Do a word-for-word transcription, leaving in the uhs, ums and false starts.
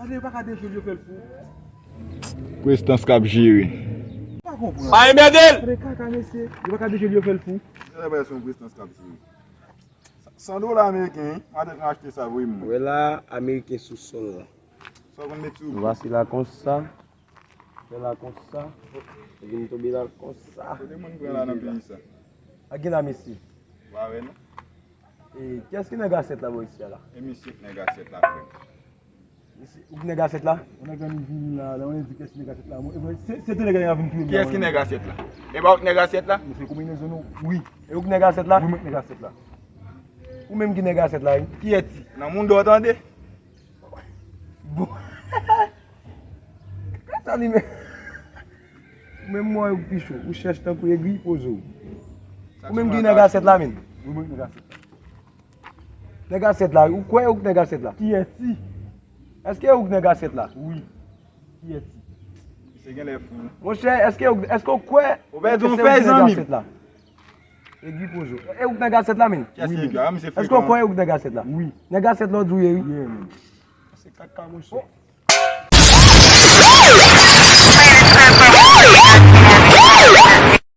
Yo pa ka deje l, yo fè l fou. Prestans k ap jere. Pa konprann. Pa enmède l! Gade kaka, mesye. Yo pa ka deje l, yo fè l fou. Yo pa son prestans k ap jere. San dola ameriken, wi. Matant mwen achte sa, voye m. Wè la, ameriken sou sòl la. Sa w konn met sou. Nou pase la konsa. Fè la konsa. Epi m tonbe la konsa. Kote moun pran la nan peyi sa? A gen la, mesye. Ou pa wè, non? E, kiyès ki nèg asyèt la bò isi a la? E misye k nèg asyèt la, frè. Misye, ou k nèg asyèt la? Ou nèg la vin vini la, la, ou di kiyès ki nèg asyèt la? Mwen, e, se, se te nèg la vin touye m la. Kiyès ki nèg asyèt la? E pa ou k nèg asyèt la? Misye, konbinezon nou, wi. E ou k nèg asyèt la? Wi, mwen k nèg asyèt la. Ou menm ki nèg asyèt la, wi. Kiyès ti? Nan moun dò tande? Bon. Kaka sa li menm. Ou menm mwen ou pi cho. Ou chèch tankou egri poze w. Ou menm ki nèg asyèt la, menm. Ou menm ki nèg asyèt la. Nèg asyèt la, ou kwè ou k nèg asyèt la? Kiyès ti? Èske ou k nèg asyèt la? Wi. Kiyès ti? Misye genlè fou. Monchè, èske ou, èske ou kwè? Ou pèdi yon fèy, zanmi. Egri poze w. E ou k nèg asyèt la, menm? Kiyès ki egri a? Misye frekan. Èske ou kwè ou k nèg asyèt la? Wi. Nèg asyèt la ou di w ye, wi. Yeah, menm. Se kaka, monchè.